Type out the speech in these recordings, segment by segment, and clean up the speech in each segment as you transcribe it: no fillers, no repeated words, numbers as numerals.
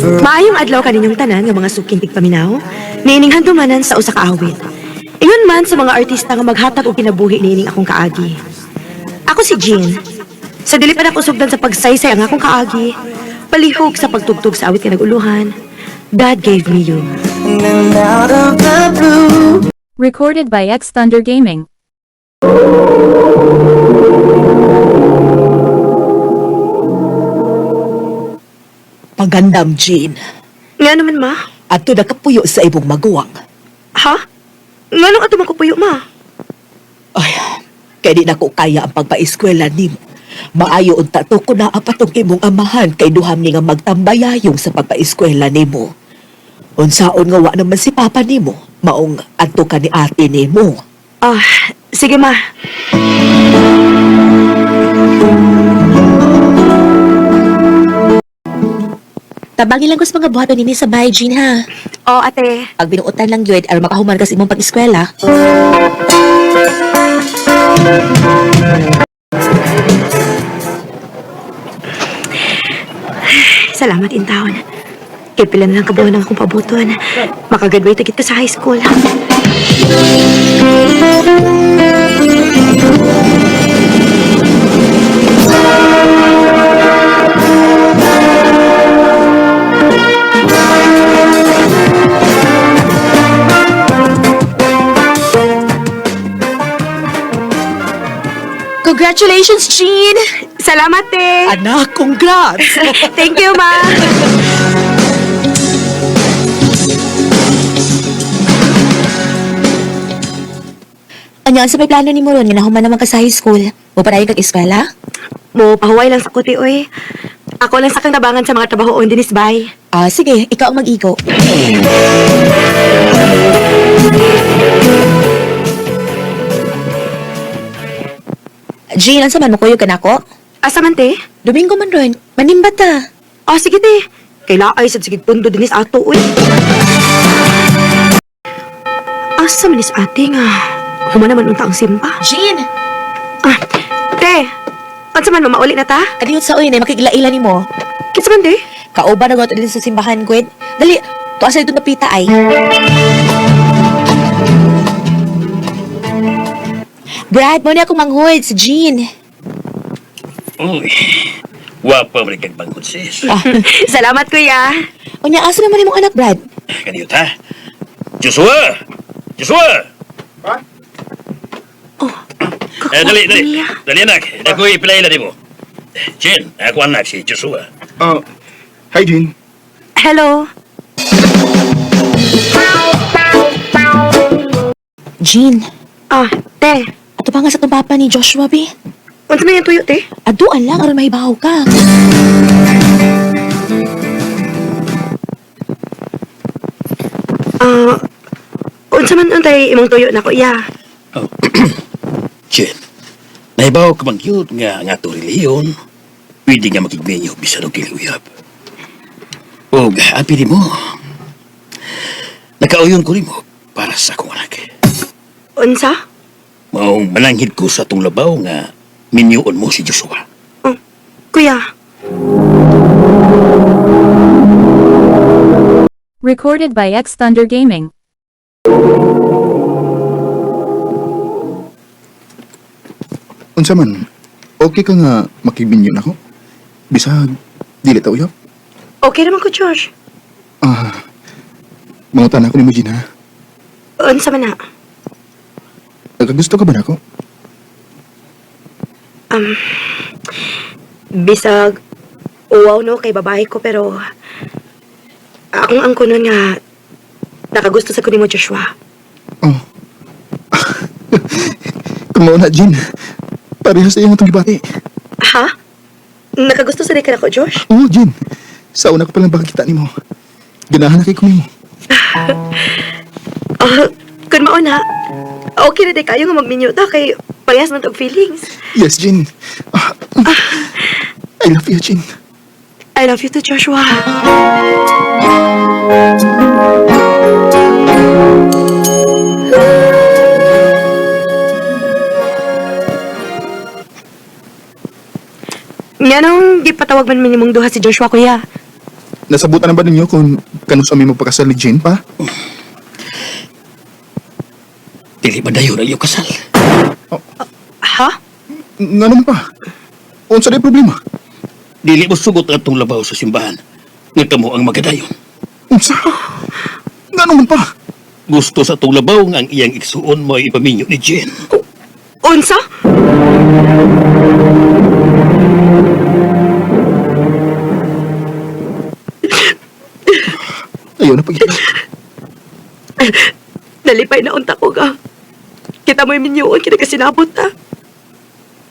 Maayong adlaw kaninyong tanan nga mga suking tigpaminaw, niining handumanan sa usa ka awit. Ingon man sa mga artista nga maghatag og kinabuhi niining akong kaagi. Ako si Jean. Sa dili pa nako sugdan sa pagsaysay ang akong kaagi, palihog sa pagtugtog sa awit nga naguluhan. God gave me you. And then out of the blue. Recorded by X Thunder Gaming. Pagandam, Jean. Nga naman ma? Ato nakapuyo sa imong maguwang. Ha? Nganong ato man ko puyo ma? Ay, kay di nako kaya ang pagpaeskwela nimo. Maayo unta to ko naa patong imong amahan kay duha mi nga magtambayayong sa pagpaeskwela nimo. Unsaon nga wa naman si papa nimo, maong adto ka ni ate nimo. Ah, sige ma. Tabangin lang ko sa mga buhaton nini sa bahay, Jean, ha? Oh, ate. Pag binuotan lang yun, aron makahuman ka sa imong pag-eskwela. Salamat in town. Kay pila na lang kabuhan ang akong pabuton. Makagraduate agad ko sa high school. Congratulations, Jean! Salamat, te. Anak, congrats! Thank you, ma. Anya, sa may plano ni mo ron, nga nahuman naman ka sa high school. Mo padayon kag eskwela? Mo, pahuway lang sa kuti, oy. Ako lang sa kang tabangan sa mga trabaho on dinis bay. Ah, sige, ikaw ang mag-igo. Jean, ansa man mo kuyog ka nako? Asa man, te? Domingo man ron, manimba ta. Ah, sige, te. Kaila ay sad sige pundo dinis ato, oy. Asa man is ate nga. Human naman unta ang simba. Jean! Ah, te. Unsa man mamauli na ta? Kadiyot sa uy, na makigilaila ni mo. Kinsa man, te? Kauban na din sa simbahan, Gwen. Dali, tuwa sa dito napita ay. Brad, mo na akong manghod si Jean. Uy, wapa man kag bangkod sis. Salamat, kuya. Unya, asa naman imong anak, Brad? Kaniyot ha? Joshua! Joshua! Oh, Eh, dali, dali. niya. Dali anak, ako ipilaila nimo. Jen, ako anak si Joshua. Oh, hi Jean. Hello. Jean, Ah, te. ato pa nga sa itong papa ni Joshua, bi. Unsa man yung tuyo, te? Aduan lang, aron mahibaw ka. Ah, unsa man untay imong tuyo nako, iya. Oh. Jen, nahibaw ka bang cute nga nga to reliyon? Pwede nga makigmenyo bisan og dili uyab. Og api nimo. Nakauyon ko nimo para sa akong anak. Unsa? Maong mananghid ko sa atong labaw nga minyuon mo si Joshua. Oh, kuya. Recorded by X Thunder Gaming. Unsa man, okay ka nga makibinyo nako? Bisag, dili ta uyab. Okay naman ko, Josh. Ah, mangutan ako nimo Jean ha. Unsa man na? Nakagusto ka ba nako? Bisag, uwaw no kay babae ko pero akong angko nun nga nakagusto sa kunin mo Joshua. Oh. Kung na Jean, parehas sa iyang atong gibati. Ha? Nakagusto sa ka nako, Josh? Oo, Jean. Sa una ko palang bakikita nimo. Ganahan na kay ko nimo. Ah, kun mao na, okay na di kayo nga magminyo ta kay parehas man tog feelings. Yes, Jean. Ah, I love you, Jean. I love you too, Joshua. Nga nung gipatawag man minimong duha si Joshua, kuya. Nasabutan na ba ninyo kung kanus kami magpakasal ni Jane pa? Dili ba dayon ang iyong kasal? Ha? Nga naman pa? Unsa day problema? Dili mo sugot ang atong labaw sa simbahan. Nga kamo ang magadayon. Unsa? Nga naman pa? Gusto sa atong labaw nga ang iyang igsuon mo ay ipaminyo ni Jen. Unsa? Ayaw na pag Nalipay na unta ko ka. Kita mo'y minyuon, kita kasinabot ta.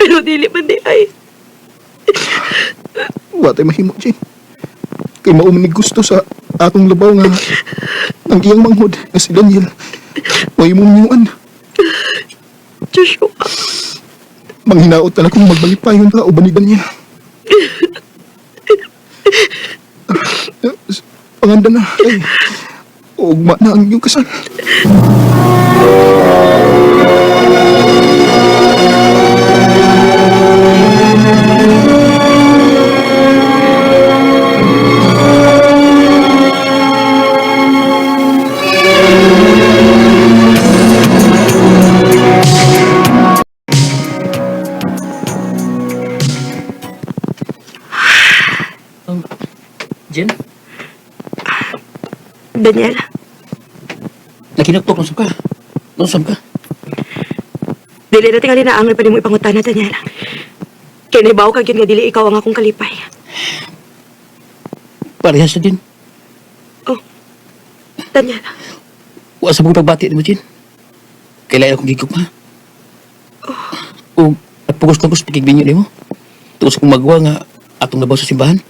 Pero dili man di ay. Wa tay mahimo, Jane. Kay mao man ni gusto sa atong labaw nga ang iyang manghod nga si Daniel. Way mo miyuan. Joshua, Manghinaot na lang kung magbalipayon ta uban ni Daniel. Panganda na. Ay, ugma na ang iyong kasal. Jen, Daniel, nakinuktok nung ka. Nung ka. dili na tingali na angay pa nimo ipangutana, Daniel. Kay nahibaw ka gyud nga dili ikaw ang akong kalipay. Parehas na din. Oh, Daniel, Wa sa mga pagbati ni mo, Jen. Kailangan akong gigugma. O, at pugos na gusto pagkigminyo ni mo. Tuos kong magawa nga atong labaw sa simbahan.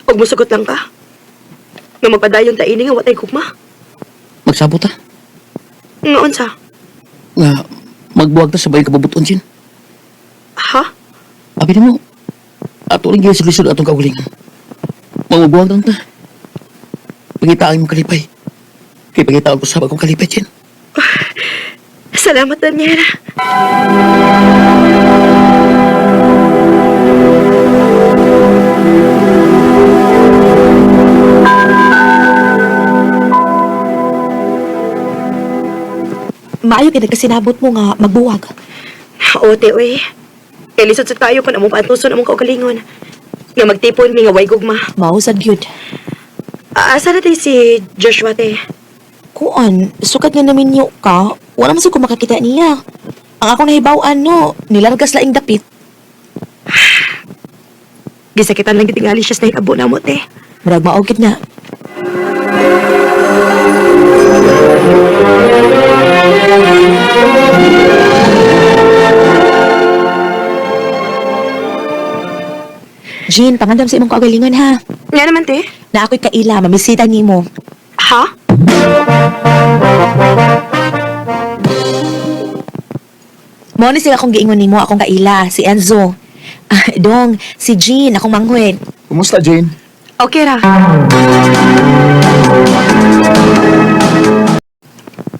pag musugot lang ka. Nga magpadayon ta ini nga watay gugma. Magsabot ta. Nga unsa? Nga magbuwag ta sa bayong kabubuton, Jen. Ha? Abi nimo, ato rin gyud sa lisod atong kaugalingon. Magubuwag lang ta. Pangitaan mo kalipay. Kay pangitaan ko sa akong kalipay, Jen. Salamat, Daniel. Maayo kay nagkasinabot mo nga magbuwag. Oo, te, uy. Kay lisod sa tayo kung among paantuson among kaugalingon. Nga magtipon mi nga way gugma. Mao sad gyud. Asa na te si Joshua, te? Kuan, sukat nga naminyo ka, wala man sad ko makakita niya. Ang akong nahibaw-an no, nilargas laing dapit. Gisakitan lang gitingali siya sa nahitabo na mo, te. Murag mao gid na. Jean, pangandam sa imong kaugalingon ha. Nga naman, te. Na ako'y kaila, mamisita nimo. Ha? Mao ni sila akong giingon nimo akong kaila, si Enzo. Ah, dong, si Jean, akong manghud. Kumusta, Jane? Okay ra.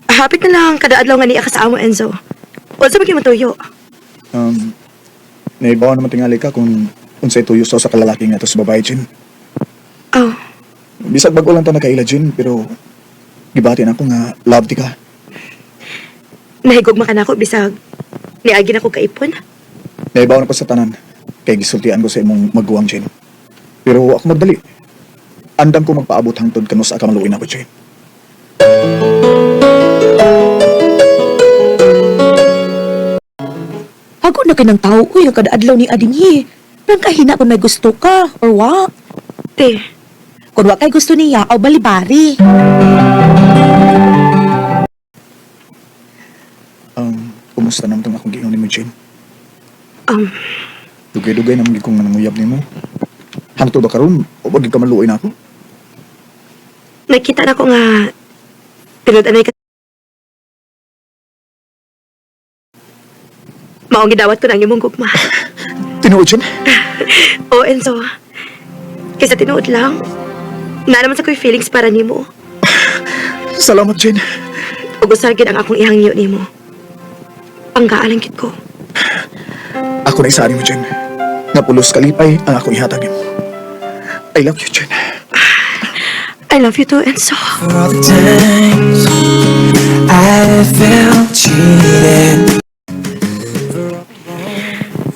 Hapit na lang kada adlaw nga niya ka sa amo, Enzo. Unsa ba gyud matuyo? Um, naibaw naman tingali ka kung unsay tuyo sa usa ka lalaki nga to sa babae, Jane. Oh, Bisag bag-o lang ta nakaila, Jane, pero gibati na ako nga love ti ka. nahigugma ka na ako bisag niagi na ko kaipon. Naibaw na ko sa tanan kay gisultian ko sa imong maguwang, Jane. Pero ako magdali. Andam ko magpaabot hangtod kanus ka maluoy nako, Jane. Hago na kay ng tao, uy, nga kada adlaw ni adinhi. Nang kahina kung may gusto ka, or wa. Te, Kung wa kay gusto niya, aw balibari. Kumusta naman tong akong giingon nimo, Jane? um, Dugay-dugay naman gid kong nanguyab nimo. Hangtod ba karon, o ba gid ka maluoy nako? nakita na ko nga tinud-anay ka. Maong gidawat ko na ang imong gugma. Tinuod, Jane? Oh, Enzo. Kaysa tinuod lang. Na naman sa ko'y feelings para nimo. Salamat, Jane. Ug usa gid ang akong ihangyo nimo. Panggaan gid ko. Ako na isa mo, Jane. Nga pulos kalipay ang akong ihatag nimo. I love you, Jane. I love you too, Enzo. For all the times I felt cheated.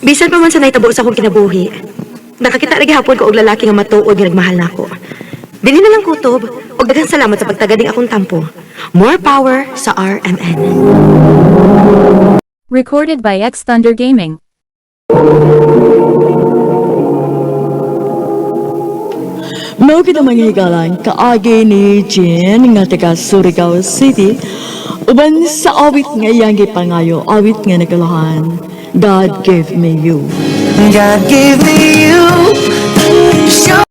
Bisan pa man sa nahitabo sa akong kinabuhi, nakakita lagi hapon ko og lalaki nga matuod nga nagmahal nako. Dinhi na lang kutob og daghang salamat sa pagtagading akong tampo. More power sa RMN. Recorded by X Thunder Gaming. Mao kita mga higalan, kaagi ni Jen nga taga Surigao City, uban sa awit nga iyang gipangayo, awit nga nagkalahan, "God Gave Me You." God gave me you. Show